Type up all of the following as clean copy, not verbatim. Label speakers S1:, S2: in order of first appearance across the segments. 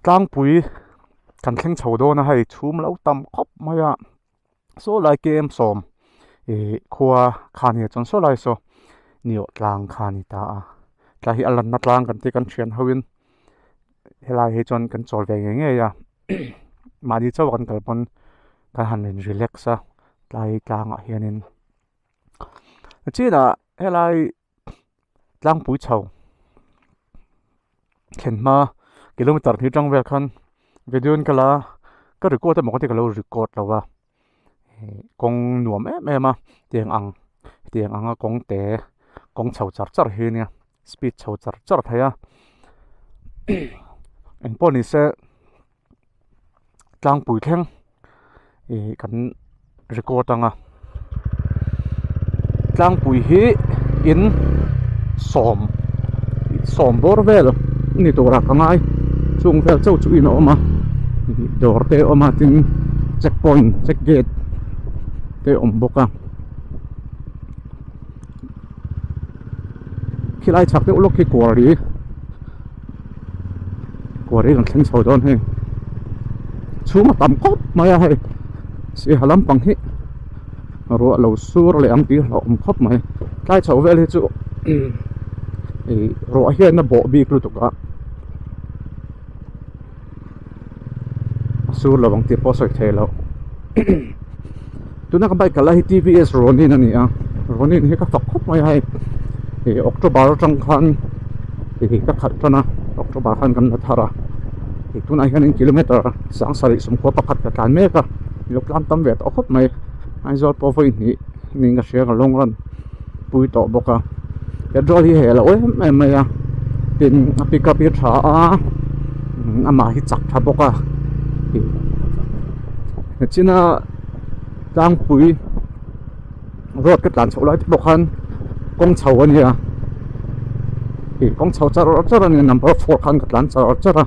S1: Tlangpui kan thleng chho dawn a hei chhum lo tam khawp mai a saw lai kem sawm ih khua kha nia chuan saw lai saw niawh tlang kha a ni ta a tlai hi a lanna tlang kan tih kan thian ho in helai hi chuan kan chawl ve ngei ngei a mahni chauh a kan kal pawn kan han in relax a tlai tlangah hianin chinah helai. Tlangpui chho thlen hma kilometer hnih atang vel khan video in ka la a ka record emaw ka ti ka lo record lo a kawng nuam em em a tiang ang tiang anga kawng te kawng chho char char hi ania speed chho char char thei a engpawh ni se tlangpui thleng ih kan record ang a tlangpui hi in sawm sawm bawr vel ni tur ah ka ngai chung vel chauh chu in a awm a dawr te a awm a tin check point check gate te a awm bawk a khilai chhak deuh lawk khi kuari kuari kan thleng chho dawn hei chhung a tam khawp mai a hei saiha lampang hi ruah lo sur leh ang tih hlauhawm khawp mai tlai chho vel hi chu ih ruah hian a bawh bik lutuk a a sur lo ang tih pawh a sawi thei loh tuna ka bike kal lai hi T V S Ronin a ni a Ronin hi ka fak khawp mai a hei ih October atang khan ih ka khalh tan a October khan kan la thar a ih tunah hianin kilometer sang sarih sawmkhua pakhat ka tlan mek a ilo tlan tam ve tawh khawp mai Aizawl pawh vawi hnih niin ka hria ka long run pui tawh bawk a petrol hi heh loh em em mai a tin a pick up hi a tha a amah hi chak tha bawk a nichina tlangpui road ka tlan chhoh lai te pawh khan kawng chho a nia ih kawng chho char char a nia number four khan ka tlan char char a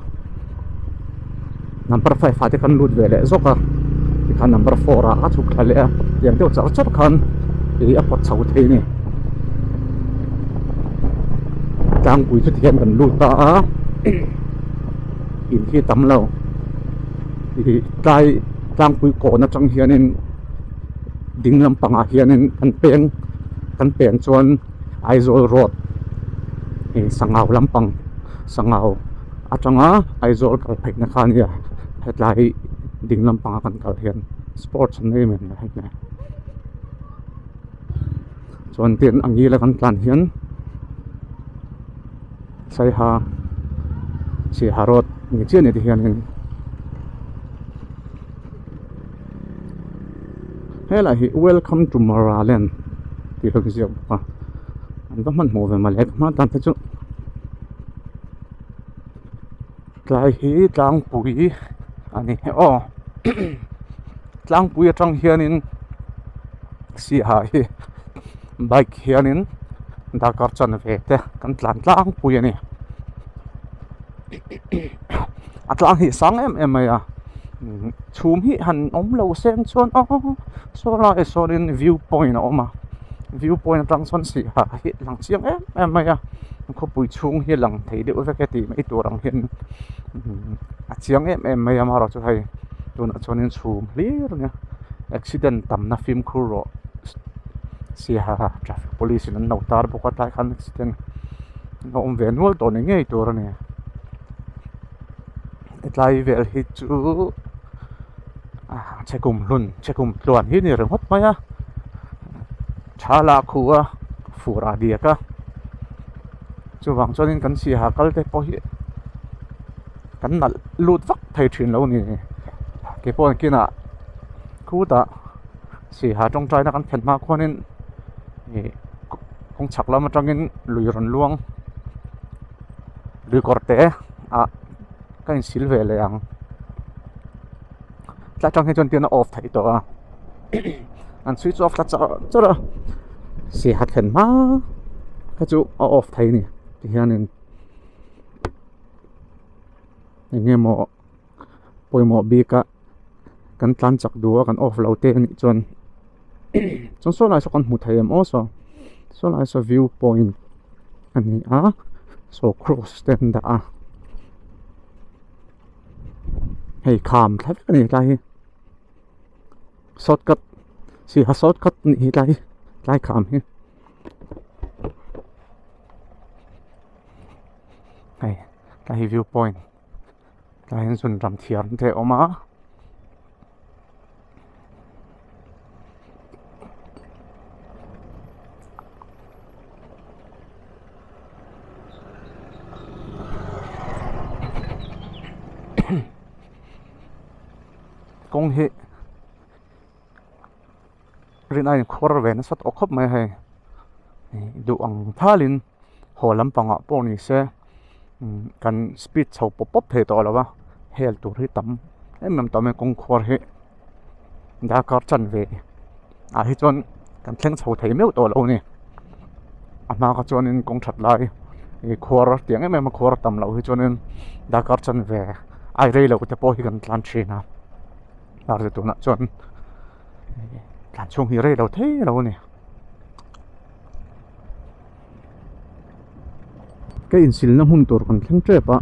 S1: number five ah te khan lut ve leh zawk a tikhan number four ah a chhuk thla leh a tiang deuh char char khan ih a pawt chho thei a ni tlangpui chu tihian kan lut ta a in hi tam lo ih tlai tlangpui kawn atang hianin ding lampangah hianin kan peng kan pen chuan Aizawl road ih sangau lampang sangau. Atanga Aizawl kal pheihna kha ania hetlai ding lampanga kan kal hian sports an nei em em mai a chuan tin a ngila kan tlan hian saiha saiha road ni chiah ni ti hianin helai hi welcome to Maraland tih a inziak bawk a an va hmanhmawh ve mawle ka hma tan te chu. Tlai hi tlangpui a ni aw tlangpui atang hianin sihah hi bike hianin darkar chanve te kan tlan tlangpui a ni a tlang hi a sang em em mai a chhum hi han awm lo seng chuan aw saw laiah sawnin view point a awm a view point atang chuan sihah hi a lang chiang em em mai a khawpui chhung hi a lang thei deuh vek e tih mai tur ang hian a chiang em em mai a amaherawh chu hei tunah chuanin chhum hlir a nia accident tamna fimkhur rawh siaha traffic police in an lo tar bawk a tlai khan accident a awm ve nual tawh ni ngei tur a ni hetlai vel hi chu chhekum hlun chhekum tluan hi a ni ringawt mai a. Tha lah khuh a fur ah diak a chuvang chuanin kan siaha kal te pawh hi kan nalh lut vak thei thin lo a ni keipawh kinah khutah siaha tawngtaina kan thlen hma khuanin ih kawng chhak lam atangin lui rawn luang lui kawr te ah ka insil ve leh ang tlai atang hi chuan tian a off theih tawh a. An switch off ta char char a saiha thlen hma kha chu a off thei a ni tihianin eng nge maw pawimawh bik a kan tlan chak duh a kan off lo te anih chuan chuan saw lai saw kan hmu thei em aw saw saw lai saw view point a ni a saw cross te an dah a. Hei kham thla vek a ni tlai hi shortcut Saiha shortcut a nih hi tlai tlai kham hi hei tlai hi view point tlai hian zun ram thiam te a awm a. Kawng hi rin a inkhuar ve nasa tawh khawp mai a hei duh ang thalin haw lampangah pawh ni se kan speed chho pawp pawp thei tawh lo a hel tur hi tam em em tawh mai kawng khuar hi darkar chanve ah hi chuan kan thleng chho thei meuh tawh lo a ni a hma kha chuanin kawng that lai ih khuar tiang em em a khuar tam loh hi chuanin darkar chanve ai rei lo te pawh hi kan tlan thin a mahse tunah chuan tlan chhung hi rei lo thei lo a ni. Ka insilna hmun tur kan thleng tep a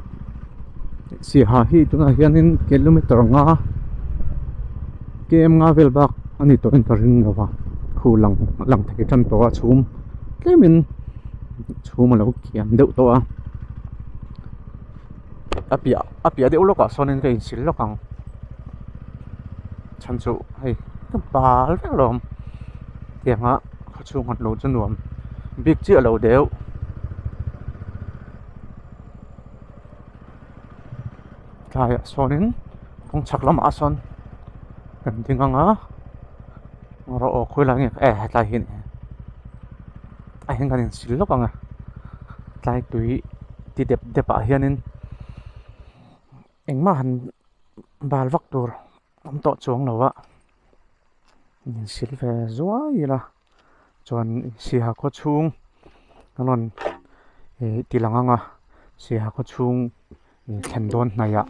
S1: Saiha hi tunah hianin kilometer nga km nga vel bak a ni tawhin ka ring lo va khu lang lang thei tan tawh a chhum tlemin chhum a lo kiam deuh tawh a a piah a piah deuh lawkah sawnin ka insil lawk ang chhan chu hei ka bal vek alawm tianga khaw chhung han luh chu nuam bik chiah lo deuh. Tlaiah sawnin kawng chhak lamah sawn kan ding ang a rawh aw khawi lai nge eh hetlai hi a ni a hian kan insil lawk ang a tlai tui ti dep dep ah hianin engmah han bal vak tur a awm tawh chuang lo a insil ve zuai ila chuan Saiha khaw chhung an rawn ih ti lang ang a Saiha khaw chhung thlen dawn hnaih ah.